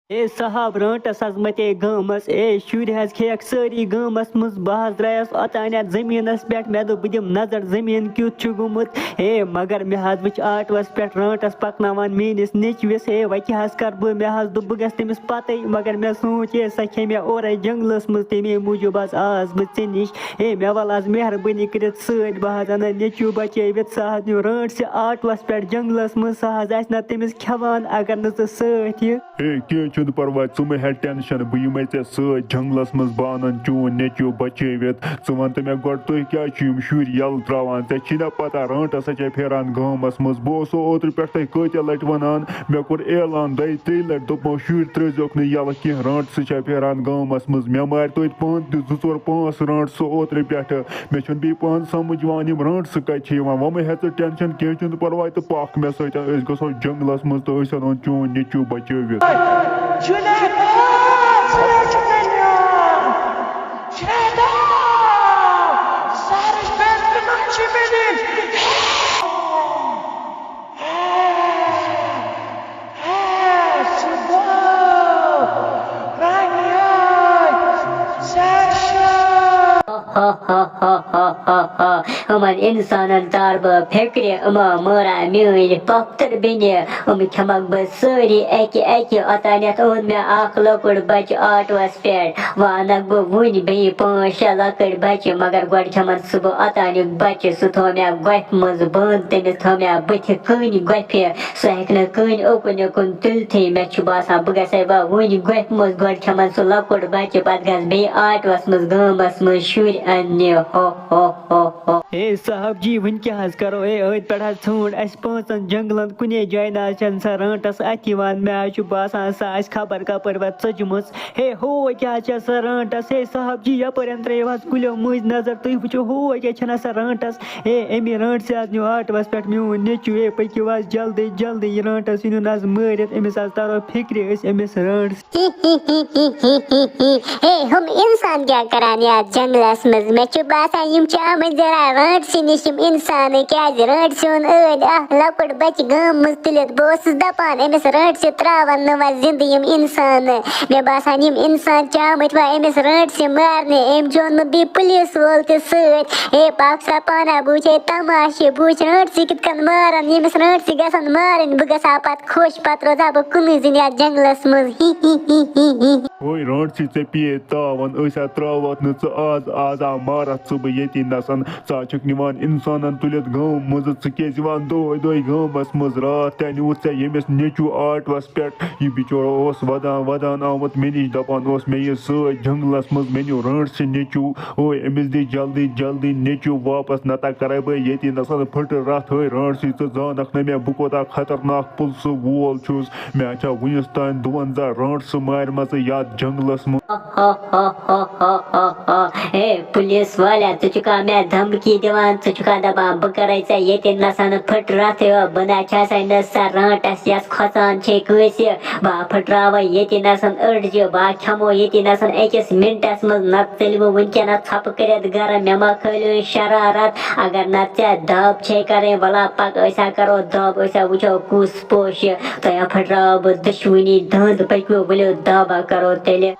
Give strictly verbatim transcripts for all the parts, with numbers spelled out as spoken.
A صاحب، رٲنٹس حظ متے گامس، A شُرۍ حظ کھیٚیکھ سٲری گامس منٛز۔ بہٕ حظ درٛایس اوٚتانٮ۪تھ زٔمیٖنس پٮ۪ٹھ، مےٚ دوٚپ بہٕ دِمہٕ نظر زٔمیٖن کیُتھ چھُ گوٚمُت۔ اے مگر مےٚ حظ وٕچھ آٹوس پٮ۪ٹھ رٲنٹس پکناوان میٲنِس نیٚچوِس۔ اے وۄنۍ کیٛاہ حظ کرٕ بہٕ؟ مےٚ حظ دوٚپ بہٕ گژھٕ تٔمِس پتے، مگر مےٚ سوٗنچ اے سۄ کھیٚیہِ مےٚ اورے جنگلس منٛز، تمے موٗجوٗب حظ آس بہٕ ژےٚ نِش۔ اے مےٚ وَل آز مہربٲنی کٔرِتھ سۭتۍ، بہٕ حظ اَنَن نیٚچوٗ بَچٲوِتھ۔ سُہ حظ نیوٗ رٲنٛٹسہِ آٹوَس پٮ۪ٹھ جنٛگلَس منٛز، سُہ حظ آسہِ نہ تٔمِس کھٮ۪وان اگر نہٕ ژٕ سۭتۍ یہِ۔ ہے کینٛہہ چھُنہٕ پَرواے، ژٕ مہٕ ہےٚ ٹٮ۪نشَن، بہٕ یِمَے ژےٚ سۭتۍ جنٛگلَس منٛز، بہٕ اَنَن چون نیٚچوٗ بَچٲوِتھ۔ ژٕ وَن تہٕ مےٚ گۄڈٕ، تُہۍ کیٛازِ چھِو یِم شُرۍ یَلہٕ ترٛاوان؟ ژےٚ چھی نہ پَتہ رٲنٛٹَس ہا چھےٚ پھیران گامَس منٛز؟ بہٕ اوسو اوترٕ پٮ۪ٹھ تۄہہِ کۭتیٛاہ لَٹہِ وَنان، مےٚ کوٚر اعلان دۄیہِ ترٛیٚیہِ لَٹہِ، دوٚپمو شُرۍ ترٛٲیزیوکھ نہٕ یَلہٕ کینٛہہ، رٲنٛٹسہِ چھےٚ پھیران گامَس منٛز۔ مےٚ مارِ توتہِ پانہٕ تہِ زٕ ژور پانٛژھ رٲنٛٹسہٕ اوترٕ پٮ۪ٹھٕ۔ مےٚ چھُنہٕ بیٚیہِ پانہٕ سمجھ یِوان یِم رٲنٛٹسہٕ کتہِ چھِ یِوان۔ وۄنۍ مہ ہےٚ ژٕ ٹٮ۪نشن کینٛہہ، چھُنہٕ پرواے تہٕ پکھ مےٚ سۭتۍ، أسۍ گژھو جنگلس منٛز تہٕ أسۍ انہون چون نیٚچو بچٲوِتھ۔ جنید، ژٕ چھُکھ مےٚ نیان۔ جنید، سہرٕچ بٮ۪نٛک تِمن چھِ مےٚ دِنۍ۔ ہے، ہے، سُہ گوٚو رنٛگہٕ یٲرۍ سرشار۔ ہا ہا ہا ہا ہا ہا۔ یِمن اِنسانن تار بہٕ فِکرِ، یِمو مٲرا میٲنۍ پۄپھتٕر بیٚنہِ۔ یِم کھٮ۪مکھ بہٕ سٲری اَکہِ اَکہِ۔ اوٚتانٮ۪تھ اوٚن مےٚ اکھ لۄکُٹ بچہٕ آٹوس پٮ۪ٹھ۔ وۄنۍ انکھ بہٕ وُنۍ بیٚیہِ پانٛژھ شےٚ لۄکٕٹۍ بچہٕ، مگر گۄڈٕ کھٮ۪من سُہ بہٕ اوٚتانیُک بچہٕ۔ سُہ تھوٚو مےٚ گۄپھِ منٛز بنٛد، تٔمِس تھٲو مےٚ بٕتھِ کٔنۍ گۄپھِ۔ سُہ ہیٚکہِ نہٕ کٔنۍ اوکُن یوکُن تُلتھٕے۔ مےٚ چھُ باسان، بہٕ گژھے وۄنۍ وُنہِ گۄپھِ منٛز۔ گۄڈٕ کھٮ۪من سُہ لۄکُٹ بچہٕ، پتہٕ گژھٕ بیٚیہِ آٹوس منٛز گامس منٛز شُرۍ اننہِ۔ ہو، ہو، ہو، ہو۔ اے صاحب جی، وُنہِ کیٛاہ حظ کرو؟ اے، أتھۍ پٮ۪ٹھ حظ ژھونٛڈ اَسہِ پانٛژن جنگلن۔ کُنے جایہِ نہ حظ چھَنہٕ سۄ رٲنٛٹس اَتھِ یِوان۔ مےٚ حظ چھُ باسان، سۄ آسہِ خبر کپٲرۍ وۄنۍ ژٔجمٕژ۔ ہے، ہو کیٛاہ چھےٚ سۄ رٲنٛٹس؟ ہے صاحب جی، یپٲرۍ ترٲیِو حظ کُلیو مٔنٛزۍ نظر، تُہۍ وٕچھِو، ہو کیٛاہ چھَنہ سۄ رٲنٛٹس؟ ہے، اَمی رٲنٛٹسہِ حظ نیوٗ آٹوَس پٮ۪ٹھ میون نیٚچوٗ۔ ہے، پٔکِو حظ جلدی جلدی، یہِ رٲنٛٹس یہِ نیوٗن حظ مٲرِتھ، أمِس حظ ترو فِکرِ، أسۍ أمِس رٲنٛٹس۔ ہے، ہُم اِنسان کیٛاہ کران یَتھ جنٛگلَس منٛز؟ مےٚ چھُ باسان، یِم چھِ آمٕتۍ ذرا رٲنٛٹسہِ نِش، یِم اِنسانٕے، کیٛازِ رٲنٛٹسہِ اوٚن ٲدۍ اَکھ لۄکُٹ بَچہٕ گامہٕ منٛز تُلِتھ۔ بہٕ اوسُس دَپان، أمِس رٲنٛٹسہِ ترٛاوَن نہٕ وۄنۍ زِندٕ یِم اِنسانہٕ۔ مےٚ باسان، یِم اِنسان چھِ آمٕتۍ وۄنۍ أمِس رٲنٛٹسہِ مارنہِ۔ أمۍ چھُ اوٚنمُت بیٚیہِ پُلیٖس وول تہِ سۭتۍ۔ ہے، پَکھ سا پانہ، بہٕ وٕچھے تماشہٕ، بہٕ وٕچھ رٲنٛٹسہِ کِتھ کٔنۍ مارَن۔ ییٚمِس رٲنٛٹسہِ گژھن مارٕنۍ، بہٕ گژھٕ ہا پَتہٕ خۄش، پَتہٕ روزٕ ہا بہٕ کُنُے زٔنۍ یَتھ جنٛگلَس منٛز۔ ہی، ہی، ہی، ہی، ہی۔ اوے رٲنٛٹسہِ، ژےٚ پیٚیے تاوَن، أسۍ ہا ترٛاوَتھ نہٕ ژٕ آز، آز ہا مارَتھ ژٕ بہٕ ییٚتی نَسَن۔ ژٕ ہا چھُکھ نِوان اِنسانَن تُلِتھ گامہٕ منٛزٕ، ژٕ کیٛازِ یِوان دۄہَے دۄہَے گامَس منٛز؟ راتھ تہِ نیوٗتھ ژےٚ ییٚمِس نیٚچوٗ آٹوَس پٮ۪ٹھ، یہِ بِچور اوس وَدان وَدان آمُت مےٚ نِش، دَپان اوس مےٚ یہِ سۭتۍ جنٛگلَس منٛز، مےٚ نیوٗ رٲنٛٹسہِ نیٚچوٗ۔ اوے، أمِس دِ جلدی جلدی نیٚچوٗ واپَس، نَتہٕ کَرَے بہٕ ییٚتی نَسَن پھٕٹہٕ رَتھ۔ ہے رٲنٛٹسہِ، ژٕ زانَکھ نہ مےٚ بہٕ کوٗتاہ خطرناک پُلسہٕ وول چھُس۔ مےٚ چھا وُنِس تام دُوَنزاہ رٲنٛٹسہٕ مارِمَژٕ یَتھ جنٛگلَس منٛز۔ ہے، پُلیٖس والیا، ژٕ چھُکھا مےٚ دھمکی دِوان؟ ژٕ چھُکھا دَپان، بہٕ کَرَے ژےٚ ییٚتہِ نَسَن پھٕٹہٕ رَتھ؟ ہے، بہٕ نہ چھَسَے نہٕ سۄ رٲنٛٹَس، یۄس کھۄژان چھے کٲنٛسہِ۔ بہٕ ہا پھٕٹراوَے ییٚتہِ نَسَن أڈجہِ، بہٕ ہا کھٮ۪مو ییٚتہِ نَسَن أکِس مِنٹَس منٛز، نَتہٕ ژٔلۍ بہٕ وٕنکٮ۪نَس ژھۄپہٕ کٔرِتھ گَرٕ۔ مےٚ ما کھٲلِو شرارت؟ اگر نَتہٕ ژےٚ دَب چھے کَرٕنۍ، وَلا پَک، أسۍ ہا کَرو دَب، أسۍ ہا وٕچھو کُس پوشہِ۔ تۄہہِ ہا پھٕٹراوٕ بہٕ دُشمنی دَنٛد، پٔکِو ؤلِو دَب ہا کَرو تیٚلہِ۔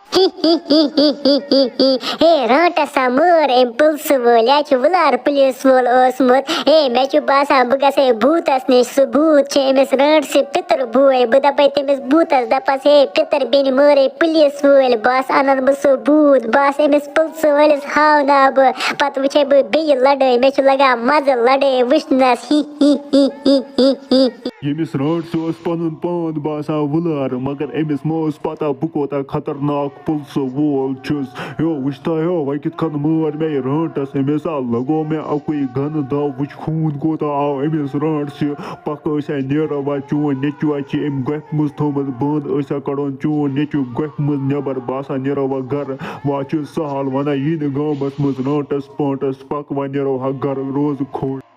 ہے، رانٛٹَس ہا مٲر أمۍ پُلسہٕ وٲلۍ، یہِ چھُ وُلار پُلیٖس وول اوسمُت۔ ہے، مےٚ چھُ باسان، بہٕ گژھٕ ہے بھوٗتَس نِش۔ سُہ بھوٗت چھُ أمِس رانٛٹسہِ پِتُر بوے۔ بہٕ دَپَے تٔمِس بھوٗتَس، دَپَس، ہے، پِتٕر بیٚنہِ مٲرے پُلیٖس وٲلۍ۔ بَس اَنَن بہٕ سُہ بھوٗت، بَس أمِس پُلسہٕ وٲلِس ہاوناو بہٕ۔ پَتہٕ وٕچھے بہٕ بیٚیہِ لَڑٲے۔ مےٚ چھُ لَگان مَزٕ لَڑٲے وٕچھنَس۔ ہی، ہی، ہی، ہی، ہی، ہی۔ ییٚمِس رانٛٹسہِ اوس پَنُن پان باسان وُلار، مگر أمِس ما اوس پَتہ بہٕ کوٗتاہ خطرناک پُلسہٕ وول چھُس۔ ہیو، وٕچھتا ہیو، وۄنۍ کِتھ کٔنۍ مٲر مےٚ یہِ رانٛٹَس؟ أمِس ہا لَگو مےٚ اَکُے گَنہٕ دَو، وٕچھ خوٗن کوٗتاہ آو أمِس رانٛٹسہِ۔ پَکھ، أسۍ ہا نیرو وۄنۍ، چون نیٚچوٗ ہا چھِ أمۍ گۄپھِ منٛز تھوٚومُت بنٛد، أسۍ ہا کَڑون چون نیٚچوٗ گۄپھِ منٛز نٮ۪بَر۔ بہٕ ہسا نیرو وۄنۍ گَرٕ، وۄنۍ چھُ سہل وَنان، یی نہٕ گامَس منٛز رانٛٹَس پانٛٹَس، پَکھ وۄنۍ نیرو ہا گَرٕ، روزٕ خۄش۔